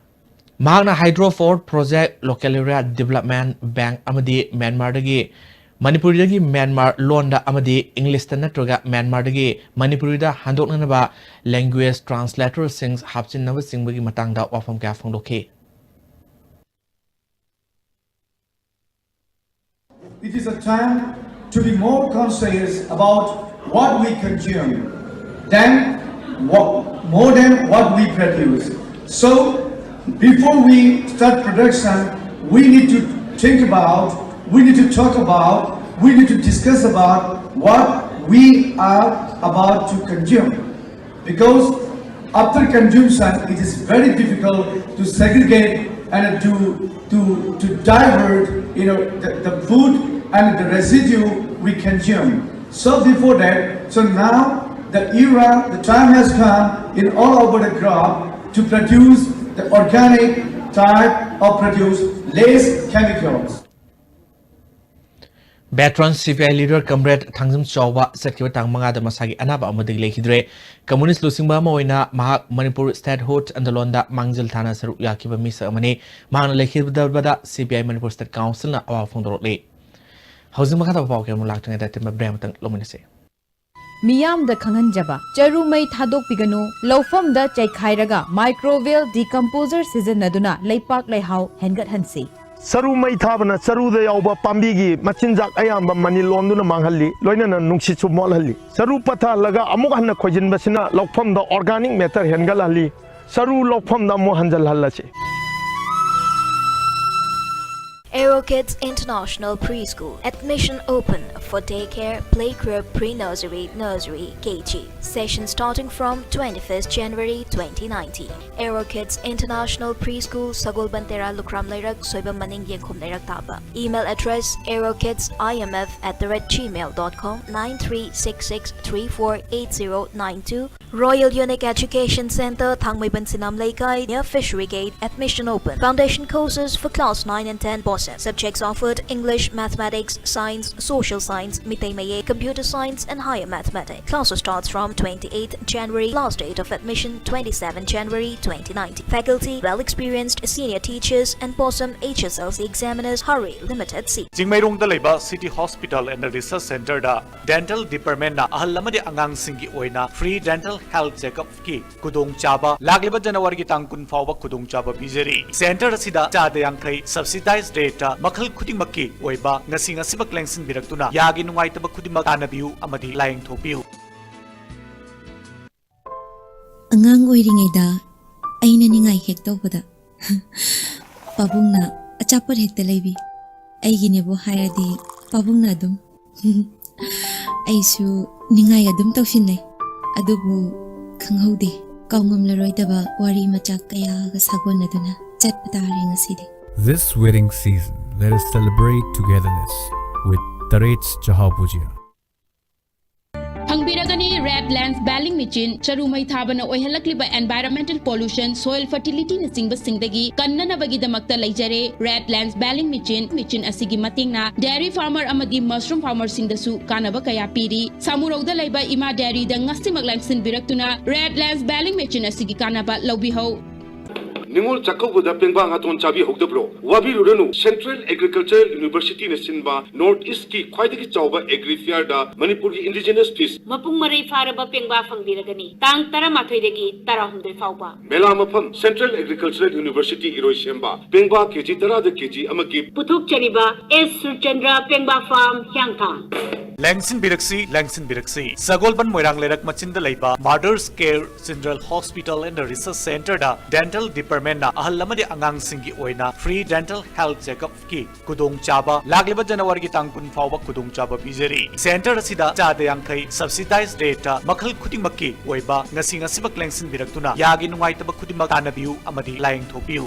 ꯃꯍꯥꯛꯅ Hydro Power Project, Local Area Development Bank ꯑꯃꯗꯤ ꯃ꯭ꯌꯥꯟꯃꯥꯔꯗꯒꯤ ꯃꯅꯤꯄꯨꯔꯤꯗꯒꯤ ꯃ꯭ꯌꯥꯟꯃꯥꯔ ꯂꯣꯟꯗ ꯑꯃꯗꯤ ꯏꯪꯂꯤꯁꯇ ꯅꯠꯇ꯭ꯔꯒ ꯃ꯭ꯌꯥꯟꯃꯥꯔꯗꯒꯤ ꯃꯅꯤꯄꯨꯔꯤꯗ ꯍꯟꯗꯣꯛꯅꯅꯕ language translatorꯁꯤꯡ ꯍꯥꯞꯆꯤꯟꯅꯕꯆꯤꯡꯕꯒꯤ ꯃꯇꯥꯡꯗ ꯋꯥꯐꯝ ꯀꯌꯥ ꯐꯣꯡꯗꯣꯛꯈꯤ꯫ It is a time to be more conscious about what we consume than what, more than what we produce. So, before we start production, we need to think about We need to talk about, we need to discuss about what we are about to consume. Because after consumption, it is very difficult to segregate and to, to, to divert, you know, the, the food and the residue we consume. So before that, so now the era, the time has come in all over the globe to produce the organic type of produce, less chemicals. Veteran C P I leader Comrade Thangjam ꯆꯥꯎꯕ ꯆꯠꯈꯤꯕ ꯇꯥꯡ ꯃꯉꯥꯗ ꯃꯁꯥꯒꯤ ꯑꯅꯥꯕ ꯑꯃꯗꯒꯤ ꯂꯩꯈꯤꯗ꯭ꯔꯦ꯫ Communist ꯂꯨꯆꯤꯡꯕ ꯑꯃ ꯑꯣꯏꯅ ꯃꯍꯥꯛ ꯃꯅꯤꯄꯨꯔ statehood ꯑꯟꯗꯣꯂꯟꯗ ꯃꯥꯡꯖꯤꯜ ꯊꯥꯅ ꯁꯔꯨꯛ ꯌꯥꯈꯤꯕ ꯃꯤꯁꯛ ꯑꯃꯅꯤ꯫ ꯃꯍꯥꯛꯅ ꯂꯩꯈꯤꯗꯕꯗ C P I Manipur state councilꯅ ꯑꯋꯥꯕ ꯐꯣꯡꯗꯣꯔꯛꯂꯤ꯫ ꯍꯧꯖꯤꯛ ꯃꯈꯥ ꯇꯥꯕ ꯄꯥꯎ ꯀꯌꯥ ꯑꯃ ꯂꯥꯛꯇ꯭ꯔꯤꯉꯩꯗ ꯑꯇꯦꯟꯕ break ꯑꯃꯇꯪ ꯂꯧꯃꯤꯟꯅꯁꯤ꯫ ꯃꯤꯌꯥꯝꯗ ꯈꯪꯍꯟꯖꯕ, ꯆꯔꯨ ꯃꯩ ꯊꯥꯗꯣꯛꯄꯤꯒꯅꯨ, ꯂꯧꯐꯝꯗ ꯆꯩꯈꯥꯏꯔꯒ microbial decomposer ꯁꯤꯖꯤꯟꯅꯗꯨꯅ ꯂꯩꯄꯥꯛ ꯂꯩꯍꯥꯎ ꯍꯦꯟꯒꯠꯍꯟꯁꯤ꯫ ꯆꯔꯨ ꯃꯩ ꯊꯥꯕꯅ ꯆꯔꯨꯗ ꯌꯥꯎꯕ ꯄꯥꯝꯕꯤꯒꯤ ꯃꯆꯤꯟꯖꯥꯛ ꯑꯌꯥꯝꯕ ꯃꯅꯤꯜ ꯑꯣꯟꯗꯨꯅ ꯃꯥꯡꯍꯜꯂꯤ, ꯂꯣꯏꯅꯅ ꯅꯨꯡꯁꯤꯠꯁꯨ ꯃꯣꯠꯍꯜꯂꯤ꯫ ꯆꯔꯨ ꯄꯠꯊꯍꯜꯂꯒ ꯑꯃꯨꯛ ꯍꯟꯅ ꯈꯣꯏꯖꯤꯟꯕꯁꯤꯅ ꯂꯧꯐꯝꯗ organic matter ꯍꯦꯟꯒꯠꯍꯜꯂꯤ, ꯆꯔꯨ ꯂꯧꯐꯝꯗ ꯑꯃꯨꯛ ꯍꯟꯖꯜꯍꯜꯂꯁꯤ꯫ Aero Kids International Preschool. Admission open for daycare, playgroup, pre-nursery, nursery, K G. Session starting from twenty-first January twenty nineteen. Aero Kids International Preschool, Sagol Bantera, Lukram Leirak, Soibam Maning, Yengkhum Leirak Taba. Email address: aerokids I M F at the rate gmail dot com, nine three six six three four eight zero nine two. Royal Unique Education Center, Thangmeiban Sinam Leikai, near Fishery Gate. Admission open. Foundation courses for class nine and ten BOSEM. Subjects offered: English, Mathematics, Science, Social Science, Mitei Mayek, Computer Science, and Higher Mathematics. Classes starts from twenty-eighth January. Last date of admission: twenty-seventh January twenty nineteen. Faculty: well experienced senior teachers and BOSEM H S L C examiners. Hurry, limited seats. ꯆꯤꯡꯃꯩꯔꯣꯡꯗ ꯂꯩꯕ City Hospital and Research Centerꯗ Dental Departmentꯅ ꯑꯍꯜ ꯑꯃꯗꯤ ꯑꯉꯥꯡꯁꯤꯡꯒꯤ ꯑꯣꯏꯅ free dental health checkupꯀꯤ ꯈꯨꯗꯣꯡꯆꯥꯕ ꯂꯥꯛꯂꯤꯕ ꯖꯅꯋꯥꯔꯤꯒꯤ ꯇꯥꯡ ꯀꯨꯟ ꯐꯥꯎꯕ ꯈꯨꯗꯣꯡꯆꯥꯕ ꯄꯤꯖꯔꯤ꯫ Center ꯑꯁꯤꯗ ꯆꯥꯗ ꯌꯥꯡꯈꯩ subsidized rateꯇ ꯃꯈꯜ ꯈꯨꯗꯤꯡꯃꯛꯀꯤ ꯑꯣꯏꯕ ꯉꯁꯤ ꯉꯁꯤꯃꯛ ꯂꯦꯡꯁꯤꯟꯕꯤꯔꯛꯇꯨꯅ ꯌꯥꯒꯤ ꯅꯨꯡꯉꯥꯏꯇꯕ ꯈꯨꯗꯤꯡꯃꯛ ꯇꯥꯟꯅꯕꯤꯌꯨ ꯑꯃꯗꯤ ꯂꯥꯌꯦꯡꯊꯣꯛꯄꯤꯌꯨ꯫ ꯑꯉꯥꯡ ꯑꯣꯏꯔꯤꯉꯩꯗ ꯑꯩꯅ ꯅꯤꯡꯉꯥꯏ ꯍꯦꯛ ꯇꯧꯕꯗ ꯄꯥꯕꯨꯡꯅ ꯑꯆꯥꯄꯣꯠ ꯍꯦꯛꯇ ꯂꯩꯕꯤ꯫ ꯑꯩꯒꯤꯅꯦꯕꯨ ꯍꯥꯏꯔꯗꯤ ꯄꯥꯕꯨꯡꯅ ꯑꯗꯨꯝ ꯑꯩꯁꯨ ꯅꯤꯡꯉꯥꯏ ꯑꯗꯨꯝ ꯇꯧꯁꯤꯟꯅꯩ꯫ ꯑꯗꯨꯕꯨ ꯈꯪꯍꯧꯗꯦ, ꯀꯥꯎꯉꯝꯂꯔꯣꯏꯗꯕ ꯋꯥꯔꯤ ꯃꯆꯥꯛ ꯀꯌꯥꯒ ꯁꯥꯒꯣꯟꯅꯗꯨꯅ ꯆꯠꯄ ꯇꯥꯔꯦ ꯉꯁꯤꯗꯤ꯫ This wedding season, let us celebrate togetherness with Tarets Chahao Bhujia. ꯐꯪꯕꯤꯔꯒꯅꯤ ꯔꯦꯗ ꯂꯦꯟꯁ ꯕꯦꯂꯤꯡ ꯃꯦꯆꯤꯟ꯫ ꯆꯔꯨ ꯃꯩ ꯊꯥꯕꯅ ꯑꯣꯏꯍꯜꯂꯛꯂꯤꯕ environmental pollution, soil fertilityꯅꯆꯤꯡꯕꯁꯤꯡꯗꯒꯤ ꯀꯟꯅꯅꯕꯒꯤꯗꯃꯛꯇ ꯂꯩꯖꯔꯦ red lens baling machine. Machine ꯑꯁꯤꯒꯤ ꯃꯇꯦꯡꯅ dairy farmer ꯑꯃꯗꯤ mushroom farmerꯁꯤꯡꯗꯁꯨ ꯀꯥꯟꯅꯕ ꯀꯌꯥ ꯄꯤꯔꯤ꯫ ꯁꯥꯃꯨꯔꯧꯗ ꯂꯩꯕ ꯏꯃꯥ dairyꯗ ꯉꯁꯤꯃꯛ ꯂꯦꯡꯁꯤꯟꯕꯤꯔꯛꯇꯨꯅ ꯔꯦꯗ ꯂꯦꯟꯁ ꯕꯦꯂꯤꯡ ꯃꯦꯆꯤꯟ ꯑꯁꯤꯒꯤ ꯀꯥꯟꯅꯕ ꯂꯧꯕꯤꯍꯧ꯫ ꯅꯤꯉꯣꯜ ꯆꯥꯛꯀꯧꯕꯗ ꯄꯦꯡꯕꯥ ꯉꯥꯇꯣꯟ ꯆꯥꯕꯤꯍꯧꯗꯕ꯭ꯔꯣ? ꯋꯥꯕꯤꯔꯨꯔꯅꯨ, Central Agricultural Universityꯅ ꯁꯤꯟꯕ North Eastꯀꯤ ꯈ꯭ꯋꯥꯏꯗꯒꯤ ꯆꯥꯎꯕ agri fairꯗ ꯃꯅꯤꯄꯨꯔꯒꯤ indigenous fish ꯃꯄꯨꯡ ꯃꯔꯩ ꯐꯥꯔꯕ ꯄꯦꯡꯕꯥ ꯐꯪꯕꯤꯔꯒꯅꯤ꯫ ꯇꯥꯡ ꯇꯔꯥꯃꯥꯊꯣꯏꯗꯒꯤ ꯇꯔꯥꯍꯨꯝꯗꯣꯏ ꯐꯥꯎꯕ꯫ ꯃꯦꯂꯥ ꯃꯐꯝ, Central Agricultural University ꯏꯔꯣꯏꯁꯦꯝꯕ꯫ ꯄꯦꯡꯕꯥ ꯀꯦꯖꯤ ꯇꯔꯥꯗ ꯀꯦꯖꯤ ꯑꯃꯒꯤ ꯄꯨꯊꯣꯛꯆꯔꯤꯕ ꯑꯦꯁ ꯁꯨꯔꯆꯟꯗ꯭ꯔ ꯄꯦꯡꯕꯥ ꯐꯥꯔꯝ, ꯍꯤꯌꯥꯡꯊꯥꯡ꯫ ꯂꯦꯡꯁꯤꯟꯕꯤꯔꯛꯁꯤ, ꯂꯦꯡꯁꯤꯟꯕꯤꯔꯛꯁꯤ꯫ ꯁꯒꯣꯜꯕꯟ ꯃꯣꯏꯔꯥꯡ ꯂꯩꯔꯛ ꯃꯆꯤꯟꯗ ꯂꯩꯕ Mother's Care General Hospital and Research Centreꯗ dental departmentꯅ ꯑꯍꯜ ꯑꯃꯗꯤ ꯑꯉꯥꯡꯁꯤꯡꯒꯤ ꯑꯣꯏꯅ free dental health checkupꯀꯤ ꯈꯨꯗꯣꯡꯆꯥꯕ ꯂꯥꯛꯂꯤꯕ ꯖꯅꯋꯥꯔꯤꯒꯤ ꯇꯥꯡ ꯀꯨꯟ ꯐꯥꯎꯕ ꯈꯨꯗꯣꯡꯆꯥꯕ ꯄꯤꯖꯔꯤ꯫ Centre ꯑꯁꯤꯗ ꯆꯥꯗ ꯌꯥꯡꯈꯩ subsidized rateꯇ ꯃꯈꯜ ꯈꯨꯗꯤꯡꯃꯛꯀꯤ ꯑꯣꯏꯕ ꯉꯁꯤ ꯉꯁꯤꯃꯛ ꯂꯦꯡꯁꯤꯟꯕꯤꯔꯛꯇꯨꯅ ꯌꯥꯒꯤ ꯅꯨꯡꯉꯥꯏꯇꯕ ꯈꯨꯗꯤꯡꯃꯛ ꯇꯥꯟꯅꯕꯤꯌꯨ ꯑꯃꯗꯤ ꯂꯥꯌꯦꯡꯊꯣꯛꯄꯤꯌꯨ꯫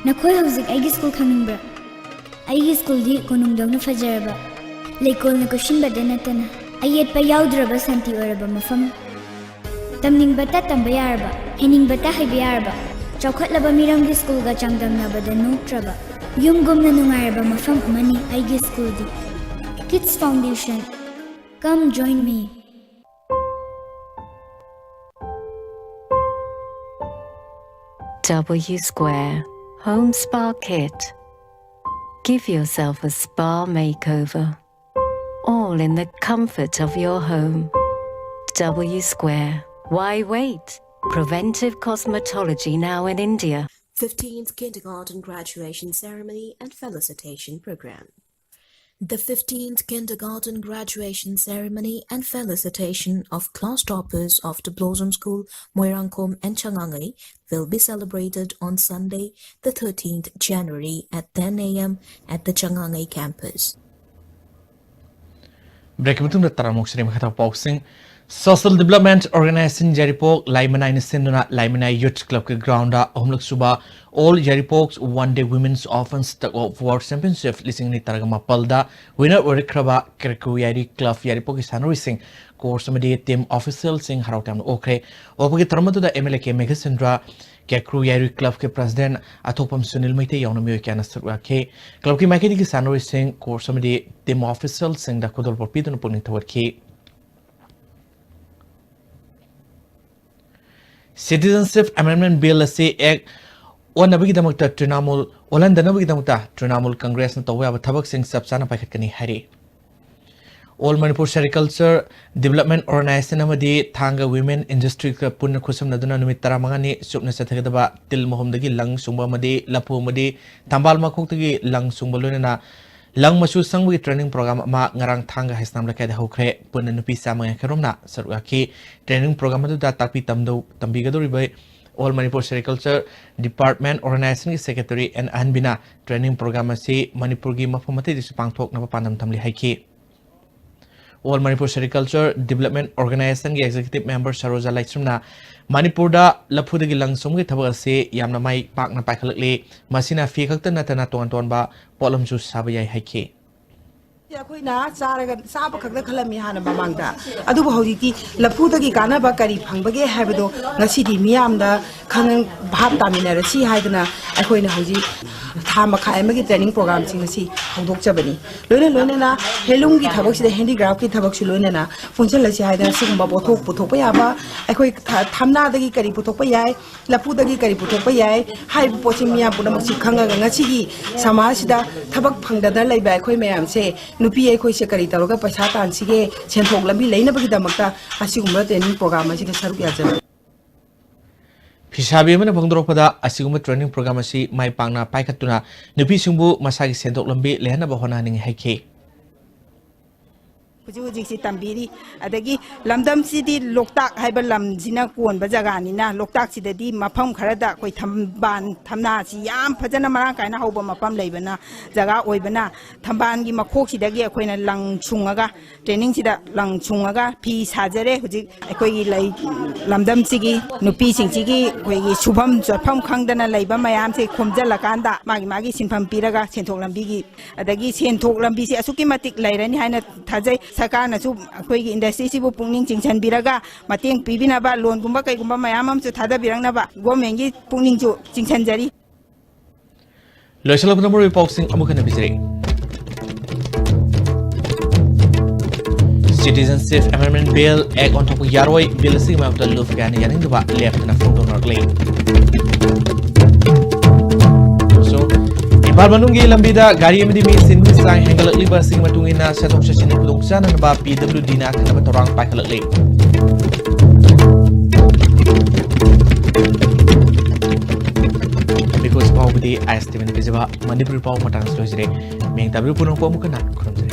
ꯅꯈꯣꯏ ꯍꯧꯖꯤꯛ ꯑꯩꯒꯤ ꯁ꯭ꯀꯨꯜ ꯈꯪꯅꯤꯡꯕ꯭ꯔꯥ? ꯑꯩꯒꯤ ꯁ꯭ꯀꯨꯜꯗꯤ ꯀꯣꯅꯨꯡꯗꯧꯅ ꯐꯖꯔꯕ, ꯂꯩꯀꯣꯜꯅ ꯀꯣꯏꯁꯤꯟꯕꯗ ꯅꯠꯇꯅ ꯑꯌꯦꯠꯄ ꯌꯥꯎꯗ꯭ꯔꯕ ꯁꯥꯟꯇꯤ ꯑꯣꯏꯔꯕ ꯃꯐꯝ꯫ ꯇꯝꯅꯤꯡꯕꯇ ꯇꯝꯕ ꯌꯥꯔꯕ, ꯍꯩꯅꯤꯡꯕꯇ ꯍꯩꯕ ꯌꯥꯔꯕ, ꯆꯥꯎꯈꯠꯂꯕ ꯃꯤꯔꯝꯒꯤ ꯁ꯭ꯀꯨꯜꯒ ꯆꯥꯡꯗꯝꯅꯕꯗ ꯅꯣꯛꯇ꯭ꯔꯕ, ꯌꯨꯝꯒꯨꯝꯅ ꯅꯨꯡꯉꯥꯏꯔꯕ ꯃꯐꯝ ꯑꯃꯅꯤ ꯑꯩꯒꯤ ꯁ꯭ꯀꯨꯜꯗꯤ꯫ Kids Foundation, come join me. W Square Home Spa Kit. Give yourself a spa makeover, all in the comfort of your home. W Square. Why wait? Preventive cosmetology now in India. fifteenth Kindergarten Graduation Ceremony and Felicitation Program. The fifteenth kindergarten graduation ceremony and felicitation of class toppers of the Blossom School, Moirangkhom and Changangei will be celebrated on Sunday, the thirteenth January at ten a m at the Changangei campus. Break ꯃꯇꯨꯡꯗ ꯇꯔꯥꯃꯨꯛ ꯁꯤꯔꯤ ꯃꯈꯥ ꯊꯥꯕ ꯄꯥꯎꯁꯤꯡ꯫ Social Development Organization ꯌꯥꯏꯔꯤꯄꯣꯛ ꯂꯥꯏꯃꯅꯥꯏꯅ ꯁꯤꯟꯗꯨꯅ ꯂꯥꯏꯃꯅꯥꯏ Youth Clubꯀꯤ groundꯗ ꯑꯍꯨꯝꯂꯛ ꯁꯨꯕ All Yairipok's One Day Women's Open Tug of War Championship ꯂꯤꯁꯤꯡ ꯑꯅꯤ ꯇꯔꯥꯒ ꯃꯥꯄꯜꯗ winner ꯑꯣꯏꯔꯛꯈ꯭ꯔꯕ ꯀ꯭ꯔꯦꯀ꯭ꯔꯨ ꯌꯥꯏꯔꯤ club ꯌꯥꯏꯔꯤꯄꯣꯛꯀꯤ ꯁꯥꯟꯅꯔꯣꯏꯁꯤꯡ, coach ꯑꯃꯗꯤ team officialꯁꯤꯡ ꯍꯔꯥꯎ ꯇꯌꯥꯝꯅ ꯑꯣꯛꯈ꯭ꯔꯦ꯫ ꯑꯣꯛꯄꯒꯤ ꯊꯧꯔꯝ ꯑꯗꯨꯗ M L A K Meghachandra, ꯀ꯭ꯔꯦꯀ꯭ꯔꯨ ꯌꯥꯏꯔꯤ clubꯀꯤ president ꯑꯊꯣꯛꯄꯝ ꯁꯨꯅꯤꯜ ꯃꯩꯇꯩ ꯌꯥꯎꯅ ꯃꯤꯑꯣꯏ ꯀꯌꯥꯅ ꯁꯔꯨꯛ ꯌꯥꯈꯤ꯫ Clubꯀꯤ ꯃꯥꯏꯀꯩꯗꯒꯤ ꯁꯥꯟꯅꯔꯣꯏꯁꯤꯡ, coach ꯑꯃꯗꯤ team officialꯁꯤꯡꯗ ꯈꯨꯗꯣꯜꯄꯣꯠ ꯄꯤꯗꯨꯅ ꯄꯨꯛꯅꯤꯡ ꯊꯧꯒꯠꯈꯤ꯫ Citizenship Amendment Bill ꯑꯁꯤ Act ꯑꯣꯟꯅꯕꯒꯤꯗꯃꯛꯇ ꯇ꯭ꯔꯤꯅꯥꯃꯨꯜ, ꯑꯣꯜꯍꯟꯗꯅꯕꯒꯤꯗꯃꯛꯇ ꯇ꯭ꯔꯤꯅꯥꯃꯨꯜ ꯀꯪꯒ꯭ꯔꯦꯁꯅ ꯇꯧꯕ ꯌꯥꯕ ꯊꯕꯛꯁꯤꯡ ꯆꯞ ꯆꯥꯅ ꯄꯥꯏꯈꯠꯀꯅꯤ ꯍꯥꯏꯔꯤ꯫ All Manipur Sericulture Development Organization ꯑꯃꯗꯤ ꯊꯥꯡꯒ Women Industryꯒ ꯄꯨꯟꯅ ꯈꯨꯠꯁꯝꯅꯗꯨꯅ ꯅꯨꯃꯤꯠ ꯇꯔꯥꯃꯉꯥꯅꯤ ꯆꯨꯞꯅ ꯆꯠꯊꯒꯗꯕ ꯇꯤꯜ ꯃꯍꯨꯝꯗꯒꯤ ꯂꯪ ꯁꯨꯡꯕ ꯑꯃꯗꯤ ꯂꯐꯨ ꯑꯃꯗꯤ ꯊꯝꯕꯥꯜ ꯃꯈꯣꯛꯇꯒꯤ ꯂꯪ ꯁꯨꯡꯕ ꯂꯣꯏꯅꯅ ꯂꯪ ꯃꯆꯨ ꯁꯪꯕꯒꯤ training program ꯑꯃ ꯉꯔꯥꯡ ꯊꯥꯡꯒ ꯍꯩꯁꯅꯥꯝ ꯂꯩꯀꯥꯏꯗ ꯍꯧꯈ꯭ꯔꯦ꯫ ꯄꯨꯟꯅ ꯅꯨꯄꯤ ꯆꯥꯝꯃ ꯌꯥꯡꯈꯩ ꯔꯣꯝꯅ ꯁꯔꯨꯛ ꯌꯥꯈꯤ꯫ Training program ꯑꯗꯨꯗ ꯇꯥꯛꯄꯤ ꯇꯝꯗꯧ-, ꯇꯝꯕꯤꯒꯗꯧꯔꯤꯕ All Manipur Sericulture Department Organizationꯒꯤ Secretary N ꯑꯍꯟꯕꯤꯅ training program ꯑꯁꯤ ꯃꯅꯤꯄꯨꯔꯒꯤ ꯃꯐꯝ ꯑꯇꯩꯗꯁꯨ ꯄꯥꯡꯊꯣꯛꯅꯕ ꯄꯥꯟꯗꯝ ꯊꯝꯂꯤ ꯍꯥꯏꯈꯤ꯫ All Manipur Sericulture Development Organizationꯒꯤ Executive Member ꯁꯔꯣꯖꯥ ꯂꯥꯏꯁ꯭ꯔꯝꯅ ꯃꯅꯤꯄꯨꯔꯗ ꯂꯐꯨꯗꯒꯤ ꯂꯪ ꯁꯨꯝꯕꯒꯤ ꯊꯕꯛ ꯑꯁꯤ ꯌꯥꯝꯅ ꯃꯥꯏ ꯄꯥꯛꯅ ꯄꯥꯏꯈꯠꯂꯛꯂꯤ, ꯃꯁꯤꯅ ꯐꯤ ꯈꯛꯇ ꯅꯠꯇꯅ ꯇꯣꯉꯥꯟ ꯇꯣꯉꯥꯟꯕ ꯄꯣꯠꯂꯝꯁꯨ ꯁꯥꯕ ꯌꯥꯏ ꯍꯥꯏꯈꯤ꯫ ꯑꯩꯈꯣꯏꯅ ꯆꯥꯔꯒ, ꯆꯥꯕ ꯈꯛꯇ ꯈꯜꯂꯝꯃꯤ ꯍꯥꯟꯅ ꯃꯃꯥꯡꯗ, ꯑꯗꯨꯕꯨ ꯍꯧꯖꯤꯛꯇꯤ ꯂꯐꯨꯗꯒꯤ ꯀꯥꯟꯅꯕ ꯀꯔꯤ ꯐꯪꯕꯒꯦ ꯍꯥꯏꯕꯗꯣ ꯉꯁꯤꯗꯤ ꯃꯤꯌꯥꯝꯗ ꯈꯪ-, ꯚꯥꯞ ꯇꯥꯃꯤꯟꯅꯔꯁꯤ ꯍꯥꯏꯗꯅ ꯑꯩꯈꯣꯏꯅ ꯍꯧꯖꯤꯛ ꯊꯥ ꯃꯈꯥꯏ ꯑꯃꯒꯤ training programꯁꯤ ꯉꯁꯤ ꯍꯧꯗꯣꯛꯆꯕꯅꯤ꯫ ꯂꯣꯏꯅ ꯂꯣꯏꯅꯅ handloomꯒꯤ ꯊꯕꯛꯁꯤꯗ handicraftꯀꯤ ꯊꯕꯛꯁꯨ ꯂꯣꯏꯅꯅ ꯄꯨꯟꯁꯤꯜꯂꯁꯤ ꯍꯥꯏꯗꯅ ꯁꯤꯒꯨꯝꯕ ꯄꯣꯠꯊꯣꯛ ꯄꯨꯊꯣꯛꯄ ꯌꯥꯕ, ꯑꯩꯈꯣꯏ ꯊ-, ꯊꯝꯅꯥꯗꯒꯤ ꯀꯔꯤ ꯄꯨꯊꯣꯛꯄ ꯌꯥꯏ, ꯂꯐꯨꯗꯒꯤ ꯀꯔꯤ ꯄꯨꯊꯣꯛꯄ ꯌꯥꯏ ꯍꯥꯏꯕ ꯄꯣꯠꯁꯤ ꯃꯤꯌꯥꯝ ꯄꯨꯝꯅꯃꯛꯁꯤ ꯈꯪꯉꯒ ꯉꯁꯤꯒꯤ ꯁꯃꯥꯖꯁꯤꯗ ꯊꯕꯛ ꯐꯪꯗꯗꯅ ꯂꯩꯕ ꯑꯩꯈꯣꯏ ꯃꯌꯥꯝꯁꯦ, ꯅꯨꯄꯤ ꯑꯩꯈꯣꯏꯁꯦ ꯀꯔꯤ ꯇꯧꯔꯒ ꯄꯩꯁꯥ ꯇꯥꯟꯁꯤꯒꯦ, ꯁꯦꯟꯊꯣꯛ ꯂꯝꯕꯤ ꯂꯩꯅꯕꯒꯤꯗꯃꯛꯇ ꯑꯁꯤꯒꯨꯝꯕ training program ꯑꯁꯤꯗ ꯁꯔꯨꯛ ꯌꯥꯖꯕꯅꯤ꯫ ꯐꯤꯁꯥꯕꯤ ꯑꯃꯅ ꯐꯣꯡꯗꯣꯔꯛꯄꯗ, ꯑꯁꯤꯒꯨꯝꯕ training program ꯑꯁꯤ ꯃꯥꯏ ꯄꯥꯛꯅ ꯄꯥꯏꯈꯠꯇꯨꯅ ꯅꯨꯄꯤꯁꯤꯡꯕꯨ ꯃꯁꯥꯒꯤ ꯁꯦꯟꯊꯣꯛ ꯂꯝꯕꯤ ꯂꯩꯍꯟꯅꯕ ꯍꯣꯠꯅꯍꯟꯅꯤꯡꯏ ꯍꯥꯏꯈꯤ꯫ ꯍꯧꯖꯤꯛ ꯍꯧꯖꯤꯛꯁꯤ ꯇꯝꯕꯤꯔꯤ꯫ ꯑꯗꯒꯤ ꯂꯝꯗꯝꯁꯤꯗꯤ ꯂꯣꯛꯇꯥꯛ ꯍꯥꯏꯕ ꯂꯝꯁꯤꯅ ꯀꯣꯟꯕ ꯖꯒꯥꯅꯤꯅ, ꯂꯣꯛꯇꯥꯛꯁꯤꯗꯗꯤ ꯃꯐꯝ ꯈꯔꯗ ꯑꯩꯈꯣꯏ ꯊꯝꯕꯥꯜ, ꯊꯝꯅꯥꯁꯤ ꯌꯥꯝ ꯐꯖꯅ ꯃꯔꯥꯡ ꯀꯥꯏꯅ ꯍꯧꯕ ꯃꯐꯝ ꯂꯩꯕꯅ, ꯖꯒꯥ ꯑꯣꯏꯕꯅ, ꯊꯝꯕꯥꯜꯒꯤ ꯃꯈꯣꯛꯁꯤꯗꯒꯤ ꯑꯩꯈꯣꯏꯅ ꯂꯪ ꯁꯨꯡꯉꯒ, ꯇ꯭ꯔꯦꯅꯤꯡꯁꯤꯗ ꯂꯪ ꯁꯨꯡꯉꯒ ꯐꯤ ꯁꯥꯖꯔꯦ꯫ ꯍꯧꯖꯤꯛ ꯑꯩꯈꯣꯏꯒꯤ ꯂꯩ, ꯂꯝꯗꯝꯁꯤꯒꯤ ꯅꯨꯄꯤꯁꯤꯡꯁꯤꯒꯤ ꯑꯩꯈꯣꯏꯒꯤ ꯁꯨꯐꯝ ꯆꯠꯐꯝ ꯈꯪꯗꯅ ꯂꯩꯕ ꯃꯌꯥꯝꯁꯦ ꯈꯣꯝꯖꯤꯜꯂꯀꯥꯟꯗ ꯃꯥꯒꯤ ꯃꯥꯒꯤ ꯁꯤꯟꯐꯝ ꯄꯤꯔꯒ ꯁꯦꯟꯊꯣꯛ ꯂꯝꯕꯤꯒꯤ, ꯑꯗꯒꯤ ꯁꯦꯟꯊꯣꯛ ꯂꯝꯕꯤꯁꯦ ꯑꯁꯨꯛꯀꯤ ꯃꯇꯤꯛ ꯂꯩꯔꯅꯤ ꯍꯥꯏꯅ ꯊꯥꯖꯩ꯫ ꯁꯔꯀꯥꯔꯅꯁꯨ ꯑꯩꯈꯣꯏꯒꯤ ꯏꯟꯗꯁꯇ꯭ꯔꯤꯁꯤꯕꯨ ꯄꯨꯛꯅꯤꯡ ꯆꯤꯡꯁꯤꯟꯕꯤꯔꯒ ꯃꯇꯦꯡ ꯄꯤꯕꯤꯅꯕ, ꯂꯣꯟꯒꯨꯝꯕ ꯀꯩꯒꯨꯝꯕ ꯃꯌꯥꯝ ꯑꯃꯁꯨ ꯊꯥꯗꯕꯤꯔꯛꯅꯕ ꯒꯣꯔꯃꯦꯟꯒꯤ ꯄꯨꯛꯅꯤꯡꯁꯨ ꯆꯤꯡꯁꯤꯟꯖꯔꯤ꯫ ꯂꯣꯏꯁꯤꯜꯂꯛꯄꯗ ꯃꯔꯨꯑꯣꯏꯕ ꯄꯥꯎꯁꯤꯡ ꯑꯃꯨꯛ ꯍꯟꯅ ꯄꯤꯖꯔꯤ꯫ Citizenship Amendment Bill Act ꯑꯣꯟꯊꯣꯛꯄ ꯌꯥꯔꯣꯏ꯫ Bill ꯑꯁꯤꯒꯤ ꯃꯥꯌꯣꯛꯇ ꯂꯨꯞ ꯀꯌꯥꯅ ꯌꯥꯅꯤꯡꯗꯕ ꯂꯦꯞꯇꯅ ꯐꯣꯡꯗꯣꯛꯅꯔꯛꯂꯤ꯫ ꯑꯃꯁꯨꯡ ꯏꯝꯐꯥꯜ ꯃꯅꯨꯡꯒꯤ ꯂꯝꯕꯤꯗ ꯒꯥꯔꯤ ꯑꯃꯗꯤ ꯃꯤ ꯁꯤꯟꯕꯒꯤ ꯆꯥꯡ ꯍꯦꯟꯒꯠꯂꯛꯂꯤꯕ ꯑꯁꯤꯒꯤ ꯃꯇꯨꯡ ꯏꯟꯅ ꯆꯠꯊꯣꯛ ꯆꯠꯁꯤꯟꯒꯤ ꯈꯨꯗꯣꯡꯆꯥꯅꯅꯕ P W D ꯅ ꯑꯈꯟꯅꯕ ꯊꯧꯔꯥꯡ ꯄꯥꯏꯈꯠꯂꯛꯂꯤ꯫ ꯃꯤꯀꯨꯞ ꯐꯥꯎꯕꯗꯤ ꯑꯥꯏ ꯑꯦꯁ ꯇꯤ ꯚꯤꯅ ꯄꯤꯖꯕ ꯃꯅꯤꯄꯨꯔꯤ ꯄꯥꯎ ꯃꯇꯥꯡꯗ ꯂꯣꯏꯖꯔꯦ꯫ ꯃꯤꯡ ꯇꯥꯕꯤꯕ ꯄꯨꯝꯅꯃꯛꯄꯨ ꯑꯃꯨꯛ ꯍꯟꯅ ꯈꯨꯔꯨꯝꯖꯔꯤ꯫